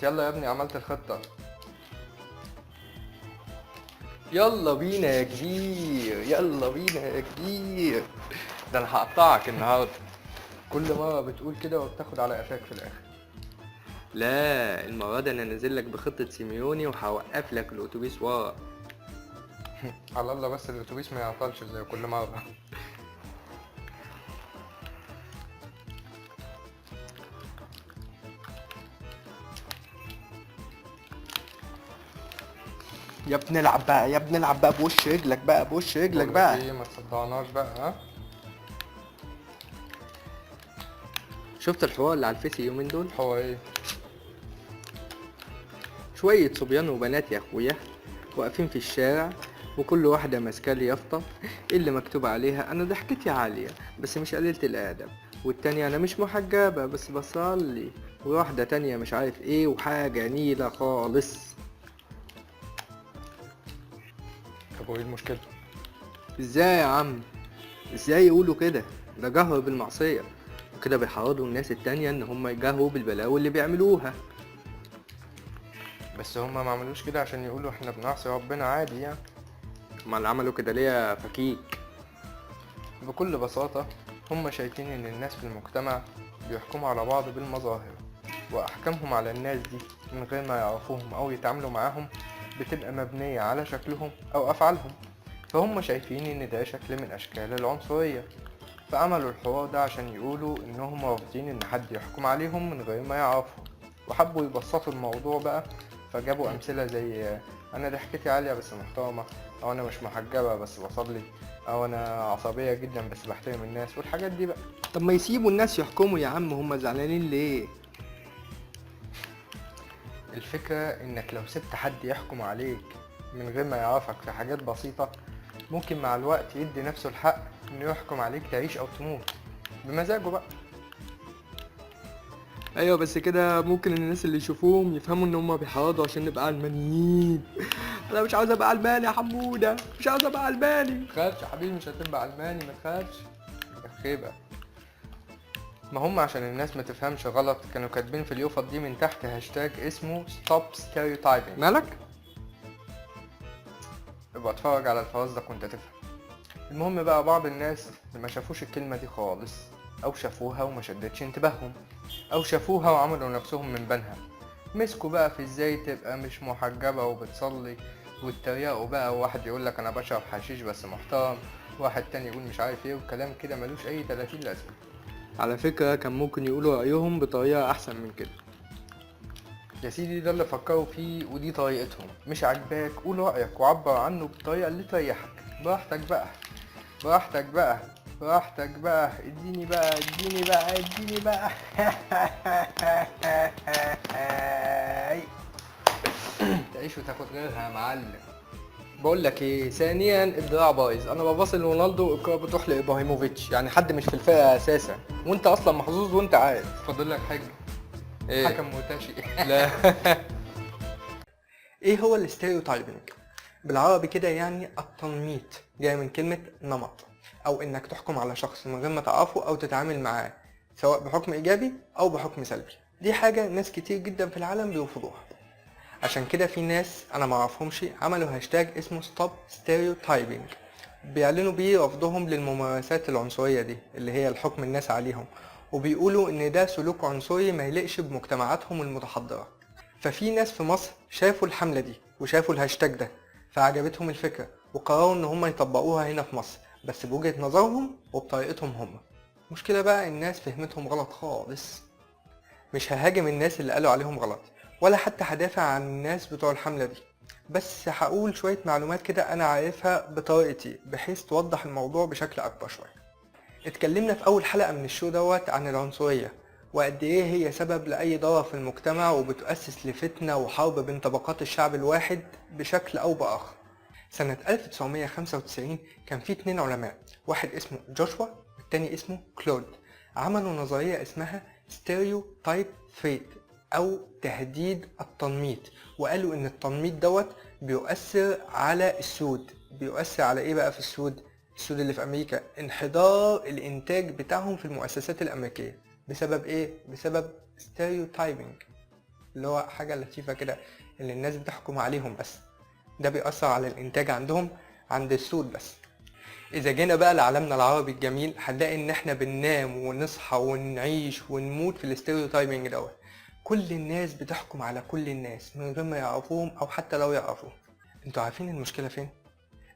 يلا يا ابني عملت الخطة. يلا بينا يا كبير، يلا بينا يا كبير، ده انا هقطعك النهارده. كل مرة بتقول كده وبتاخد على قفاك في الاخر. لا المرة دي انا نازل لك بخطة سيميوني وهوقف لك الاتوبيس ورا. على الله بس الاتوبيس ما يعطلش زي كل مرة. يا ابني العب بقى، يا ابني العب بقى بوش رجلك بقى، بوش رجلك بقول لك بقى. ايه، ما تصدعناش بقى. ها شفت الحوار اللي على الفيس اليومين دول؟ هو ايه؟ شوية صبيان وبنات يا اخويا واقفين في الشارع، وكل واحدة ماسكة لي يافطة اللي مكتوب عليها انا ضحكتي عالية بس مش قليلة الادب، والتانية انا مش محجبة بس بصلي، وواحدة تانية مش عارف ايه، وحاجة نيلة خالص. طب وايه المشكلة؟ ازاي يا عم؟ ازاي يقولوا كده؟ ده جهر بالمعصية، وكده بيحرضوا الناس التانية ان هم يجهروا بالبلاوي اللي بيعملوها. بس هما ما عملوش كده عشان يقولوا احنا بنعصي ربنا، عادي يعني. امال عملوا كده ليه يا فكيك؟ بكل بساطة هما شايفين ان الناس في المجتمع بيحكموا على بعض بالمظاهر، واحكامهم على الناس دي من غير ما يعرفوهم او يتعاملوا معاهم بتبقى مبنية على شكلهم او افعالهم، فهم شايفين ان ده شكل من اشكال العنصرية، فعملوا الحوار ده عشان يقولوا انهم رافضين ان حد يحكم عليهم من غير ما يعرفهم، وحبوا يبسطوا الموضوع بقى، فجابوا امثلة زي انا ضحكتي عالية بس محترمة، او انا مش محجبة بس بصلي، او انا عصبية جدا بس بحترم الناس، والحاجات دي بقى. طب ما يسيبوا الناس يحكموا يا عم، هم زعلانين ليه؟ الفكرة انك لو سبت حد يحكم عليك من غير ما يعرفك في حاجات بسيطة، ممكن مع الوقت يدي نفسه الحق انه يحكم عليك تعيش او تموت بمزاجه بقى. ايوه بس كده ممكن الناس اللي يشوفوهم يفهموا ان هم بيحرضوا عشان نبقى علمانيين. انا مش عاوز ابقى علماني يا حموده، مش عاوز ابقى علماني. متخافش يا حبيبي، مش هتبقى علماني، ما تخافش يا خيبة. ما هم عشان الناس ما تفهمش غلط كانوا كاتبين في اليوفط دي من تحت هاشتاج اسمه stop stereotyping. مالك؟ ابقى اتفرج على الفرزدق وانت تفهم. المهم بقى بعض الناس اللي ما شافوش الكلمة دي خالص، او شافوها وما شدتش انتباههم، او شافوها وعملوا نفسهم من بنها، مسكوا بقى في ازاي تبقى مش محجبة وبتصلي، واتريقوا بقى، وواحد يقول لك انا بشرب حشيش بس محترم، واحد تاني يقول مش عارف ايه، وكلام كده ملوش اي 30 لازمة. على فكرة كان ممكن يقولوا رأيهم بطريقة أحسن من كده. يا سيدي ده اللي فكروا فيه ودي طريقتهم، مش عاجباك قول رأيك وعبر عنه بالطريقة اللي تريحك، براحتك بقى، براحتك بقى، براحتك بقى، اديني بقى، اديني بقى، اديني بقى. تعيش وتاخد غيرها يا معلم. بقول لك ايه، ثانيا الدراع بايظ، انا بباصي لرونالدو الكرة بتروح لابراهيموفيتش، يعني حد مش في الفرقة اساسا، وانت اصلا محظوظ وانت عارف. فاضل لك حاجة؟ ايه؟ حكم مرتشي. لا. ايه هو ال stereotyping؟ بالعربي كده يعني التنميط، جاي من كلمة نمط، او انك تحكم على شخص من غير ما تعرفه او تتعامل معاه، سواء بحكم ايجابي او بحكم سلبي. دي حاجة ناس كتير جدا في العالم بيرفضوها، عشان كده في ناس انا ما اعرفهمش عملوا هاشتاج اسمه stop stereotyping، بيعلنوا بيه رفضهم للممارسات العنصرية دي اللي هي الحكم الناس عليهم، وبيقولوا ان ده سلوك عنصري ما يليقش بمجتمعاتهم المتحضرة. ففي ناس في مصر شافوا الحملة دي وشافوا الهاشتاج ده فعجبتهم الفكرة، وقرروا ان هم يطبقوها هنا في مصر، بس بوجهة نظرهم وبطريقتهم هم. مشكلة بقى الناس فهمتهم غلط خالص. مش ههاجم الناس اللي قالوا عليهم غلط، ولا حتى هدافع عن الناس بتوع الحملة دي، بس هقول شوية معلومات كده أنا عارفها بطريقتي بحيث توضح الموضوع بشكل أكبر شوية. اتكلمنا في أول حلقة من الشو دوت عن العنصرية وقد إيه هي سبب لأي ضرر في المجتمع، وبتؤسس لفتنة وحرب بين طبقات الشعب الواحد بشكل أو بآخر. سنة 1995 كان في 2 علماء، واحد اسمه جوشوا والتاني اسمه كلود، عملوا نظرية اسمها stereotype threat أو تهديد التنميط، وقالوا إن التنميط دوت بيؤثر على السود. بيؤثر على إيه بقى في السود؟ السود اللي في أمريكا، انحدار الإنتاج بتاعهم في المؤسسات الأمريكية. بسبب إيه؟ بسبب stereotyping. اللي هو حاجة لطيفة كده اللي الناس بتحكم عليهم، بس ده بيأثر على الإنتاج عندهم عند السود بس. إذا جينا بقى لعالمنا العربي الجميل هنلاقي إن إحنا بننام ونصحى ونعيش ونموت في ال stereotyping دوت. كل الناس بتحكم على كل الناس من غير ما يعرفوهم أو حتى لو يعرفوهم. انتوا عارفين المشكلة فين؟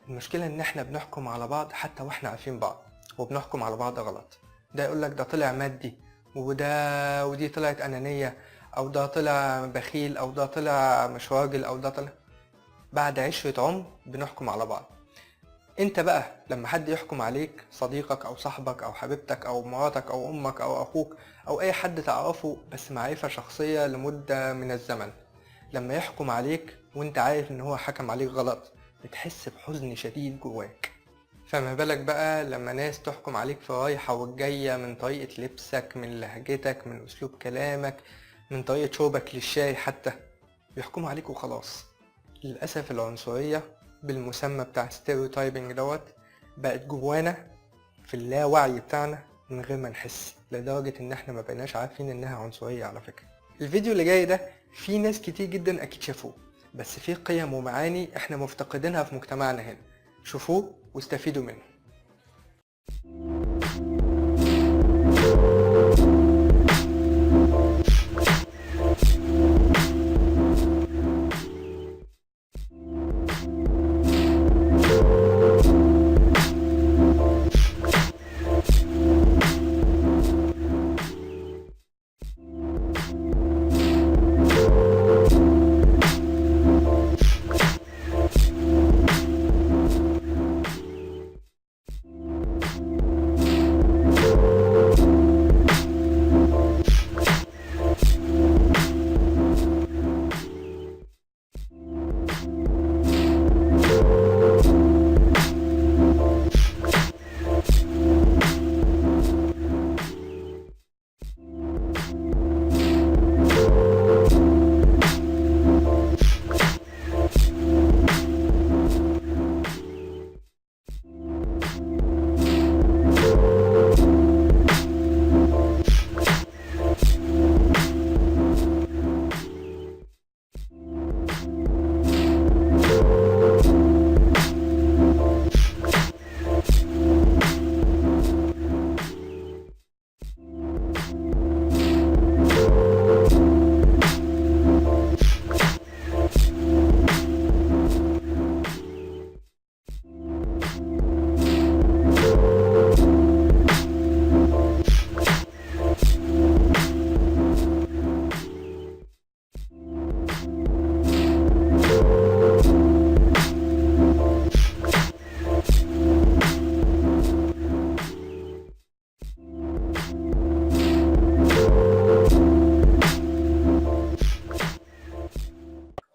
المشكلة إن إحنا بنحكم على بعض حتى وإحنا عارفين بعض، وبنحكم على بعض غلط. ده يقولك ده طلع مادي، وده ودي طلعت أنانية، أو ده طلع بخيل، أو ده طلع مش راجل، أو ده طلع. بعد 10 عمر بنحكم على بعض. انت بقى لما حد يحكم عليك، صديقك او صاحبك او حبيبتك او مراتك او امك او اخوك او اي حد تعرفه بس معرفة شخصية لمدة من الزمن، لما يحكم عليك وانت عارف ان هو حكم عليك غلط بتحس بحزن شديد جواك. فما بالك بقى لما ناس تحكم عليك في رايحة والجاية، من طريقة لبسك، من لهجتك، من اسلوب كلامك، من طريقة شربك للشاي حتى، بيحكموا عليك وخلاص. للأسف العنصرية بالمسمى بتاع stereotyping دوت بقت جوانا في اللاوعي بتاعنا من غير ما نحس، لدرجة ان احنا ما بقيناش عارفين انها عنصرية. على فكرة الفيديو اللي جاي ده في ناس كتير جدا اكيد شافوه، بس في قيم ومعاني احنا مفتقدينها في مجتمعنا هنا. شوفوه واستفيدوا منه.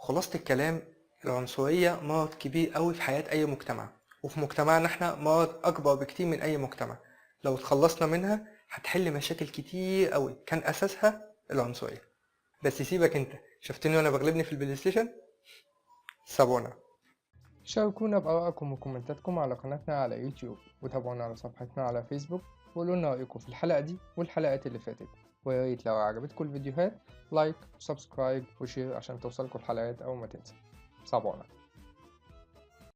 خلاصة الكلام، العنصرية مرض كبير قوي في حياة أي مجتمع، وفي مجتمعنا احنا مرض أكبر بكتير من أي مجتمع. لو اتخلصنا منها هتحل مشاكل كتير قوي كان أساسها العنصرية. بس سيبك انت، شفتني وانا بغلبني في البلاي ستيشن؟ سابونا. شاركونا بآرائكم وكومنتاتكم على قناتنا على يوتيوب، وتابعونا على صفحتنا على فيسبوك، وقولوا لنا رأيكم في الحلقة دي والحلقات اللي فاتت. ويا ريت لو عجبتكم الفيديوهات like و subscribe و share عشان توصلكم الحلقات أول ما تنزل. سابونا.